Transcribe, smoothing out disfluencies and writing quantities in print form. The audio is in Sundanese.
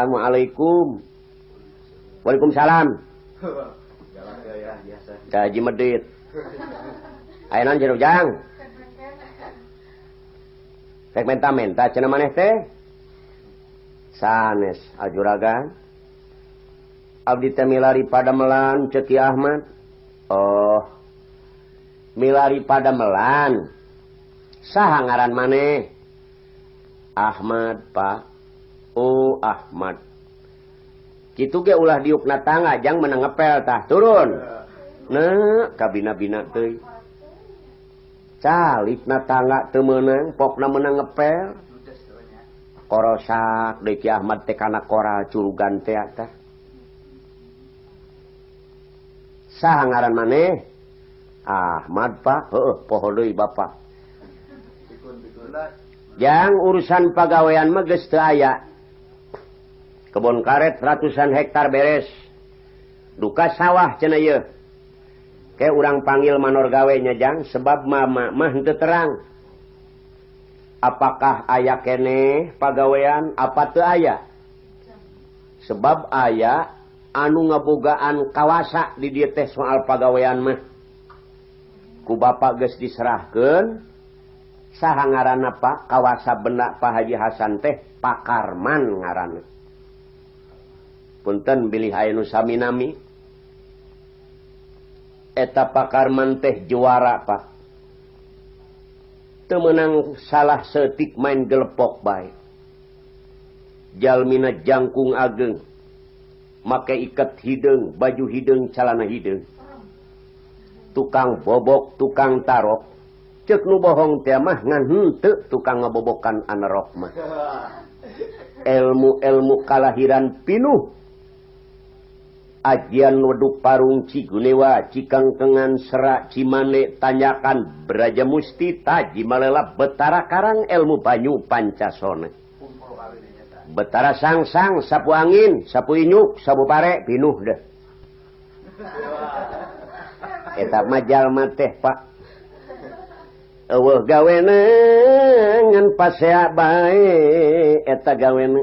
Assalamualaikum. Waalaikumsalam. Haji Medit. Aya naon cenah Ujang? Rek menta-menta cenah maneh teh? Sanes ajuragan. Abdi teh milari padamelan ceuk Ki Ahmad. Oh. Milari padamelan. Saha ngaran maneh? Ahmad, Pak. Oh, Ahmad. Kitu ge ulah diukna tangga jang menang ngepel tah turun. Nah, kabina-bina teuing. Calikna tangga teu meunang, pokna meunang ngepel. Korosak deui Ki Ahmad teh kana koral curugan teh tah. Saha ngaran maneh? Ahmad, Pak. Heueuh, poho deui Bapak. Jang urusan pagawean mah geus teu aya. Kebon karet ratusan hektar beres. Duka sawah cenah ieu. Ke urang panggil manor gawe nya jang sebab mama mah henteu terang. Apakah aya keneh pagawean apa teu aya? Sebab aya anu ngabogaan kawasa di dieu teh soal pagawean mah. Ku bapak geus diserahkeun saha ngaranna Pak? Kawasa benda Pak Haji Hasan teh Pakarman ngaranna. Punten bilih aya nu sami-nami. Eta Pakarman teh juara Pak. Teu meunang salah seutik main gelepok bae. Jalmina jangkung ageng. Make iket hideung, baju hideung, calana hideung. Tukang bobok, tukang tarok. Ceuk nu bohong teh mah ngan henteu tukang ngabobokan anerok mah. Ilmu-ilmu kalahiran pinuh. Ajian weduk parung Cigunewa, Cikangkengan, Serak, Cimane, Tanyakan, Braja Musti, Taji Malela, Betara Karang, ilmu banyu Pancasona. Betara sangsang, sapu angin, sapu inyuk, sapu pare, pinuh deh. Eta mah jalma teh Pak. Eueuh gawena ngan pasea bae eta gawena.